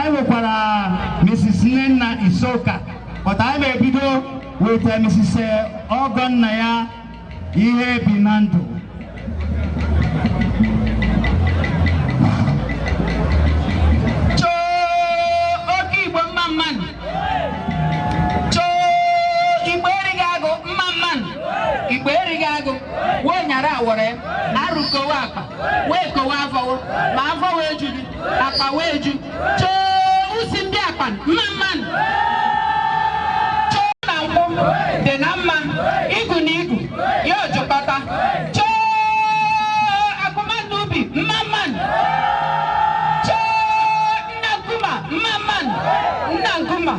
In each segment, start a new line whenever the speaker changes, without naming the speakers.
Anyị nwekwara Mrs. Nnenna Isoka, but anyị na-ebido with Mrs. Ọgọnna ya ihe bi na ndụ.
Choo, oke Igbo, mma mmanụ. Choo, Igbo erighị agụ, mma mmanụ. Igbo erighị agụ wee nyara awọrọ ya arụkowe akpa wee kowe afọwo ma afọ wee jughị akpa wee ju. Choo, usi ndị akpa, mma mmanụ. Choo, na nkwụ dị na mma, igu na igu ya ojukọta. Choo, akụmanụ ubi, mma mmanụ. Choo, nna nkuma, mma mmanụ. Nna nkuma,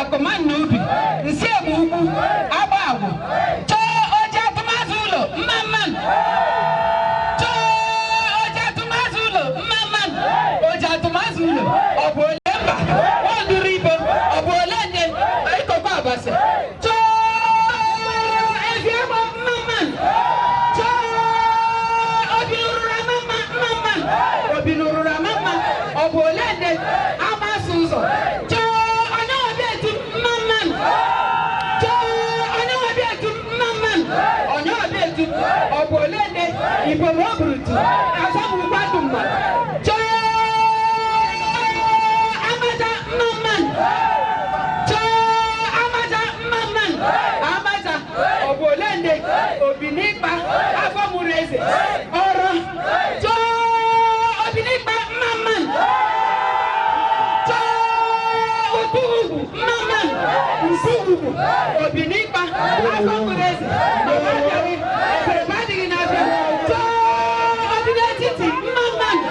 akụmanụ ubi, nsị egbe ugwu agba agwụ. Choo, oji atụmazụ ụlọ, mma mmanụ. Choo, oji atụmazụ ụlọ, mma mmanụ. Oji atụmazụ ụlọ, ọ bụ ole mba oduru ibo, ọ bụ ole nne ikokwa abasị. Choo, ezi agba, mma mmanụ. Choo, obi n'ururu ama mma, mma mmanụ. Obi n'ururu ama mma, ọ bụ ole nne amasị ụzọ. Choo, onye ọbịa etu, mma mmanụ. Choo, onye ọbịa etu, mma mmanụ. Onye ọbịa etu, ọ bụ ole nne igbo ma ọ bụrụ tu azamụkwa dum mma. Choo, amaja, mma mmanụ. Choo, amaja, mma mmanụ. Amaja, ọ bụ ole nne obi n'ịkpa afọ mụrụ eze ọrụ. Choo, obi n'ịkpa, mma mmanụ. Choo, utu ugwu, mma mmanụ. Utu ugwu, obi n'ịkpa afọ mụrụ eze mama abịaghị eberebe adịghị n'abịa. Choo, obi n'etiti, mma mmanụ.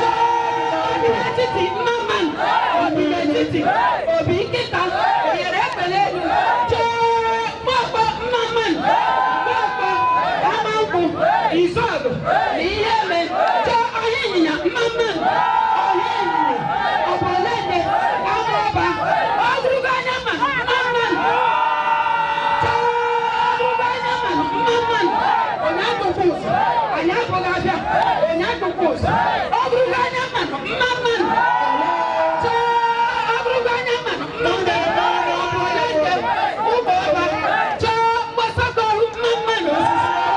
Choo, obi n'etiti, mma mmanụ. Obi n'etiti, obi nkịta oyere ekpele elu. Choo, mkpọkpọ, mma mmanụ. Mkpọkpọ, ama nkwụ, izọgụ na ihe eme. Choo, ọhịa ịnyịnya, mma mmanụ. Ọhịa ịnyịnya, ọ bụ ole nne ama ọba ọgụrụgo anya ma, mma mmanụ. Choo, ọgụrụgo anya ma, mma mmanụ. Onye akụkụ ụzọ anyị abụghị abịa, onye akụkụ ụzọ ọgụrụgo anya ma, mma mmanụ. Choo, ọgụrụgo anya ma, mma mmanụ. Ọ bụ ole nne ụmụ ọba. Choo, mgbasakọrụ, mma mmanụ.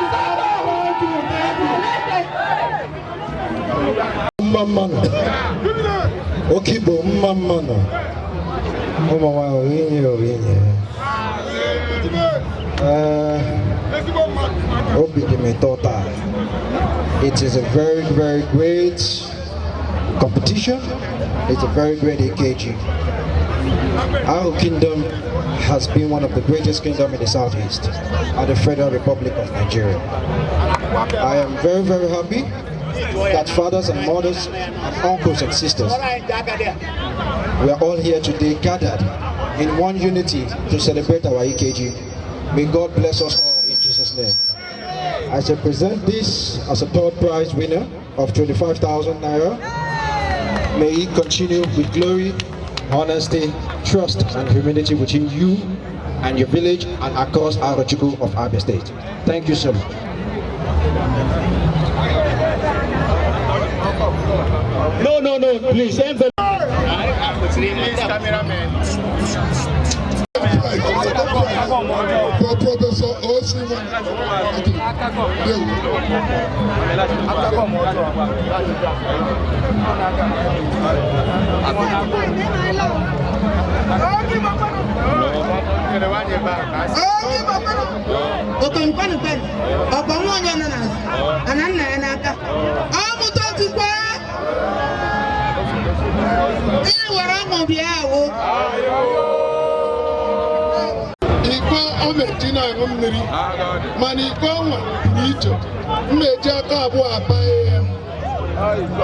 Mgbasakọrụ, ọ bụ ole nne.
Mma mmanụ, oke Igbo, mma mmanụ. Ụmụ nwanyị, orinye orinye. Ee, obi dị m ụtọ taa. It is a very, very great competition. It's a very great AKG. Our kingdom has been one of the greatest kingdom in the southeast and the Federal Republic of Nigeria. I am very, very happy that fathers and mothers and uncles and sisters, we are all here today gathered in one unity to celebrate our EKG. May God bless us all in Jesus' name. As I present this as a third prize winner of 25,000 naira, may he continue with glory, honesty, trust, and humility within you and your village and across Arochukwu of Abia State. Thank you so much.
No, please. Envelope.
Please, cameraman.
For Professor Osima.
Okonkwanukwen ọkwa nwa onye nọ n'azụ ana nna ya n'aka ọ mụta otukwa ihe were ọmụ bịa awụ.
Iko ọ na-eji na-aṅụ mmiri, mana iko nwa pụrụ iche. M na-eji aka abụọ apanye ya,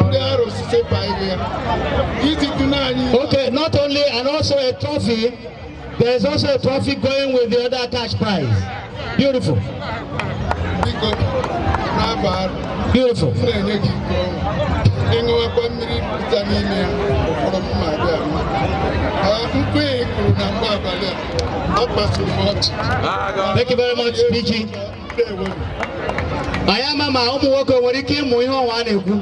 ndị arọ osisi panye ya iji tụnye anyị.
Okay, not only and also a trophy. There is also a trophy going with the other cash prize. Beautiful,
Biko, n'afọ arụ
beautiful.
m na-enye gị iko ọnwa, ịṅụwakwa mmiri pụta n'ime ya ụfọdụ mma dị ahụ. Nkwenye kwuru na mgbe abalị a ọ kpasuru m ọchị.
Thank you very much, PG.
Ndewo.
Anyị ama ma ụmụ nwoke nwere ike ịmụ ihe ọnwa a na-ekwu.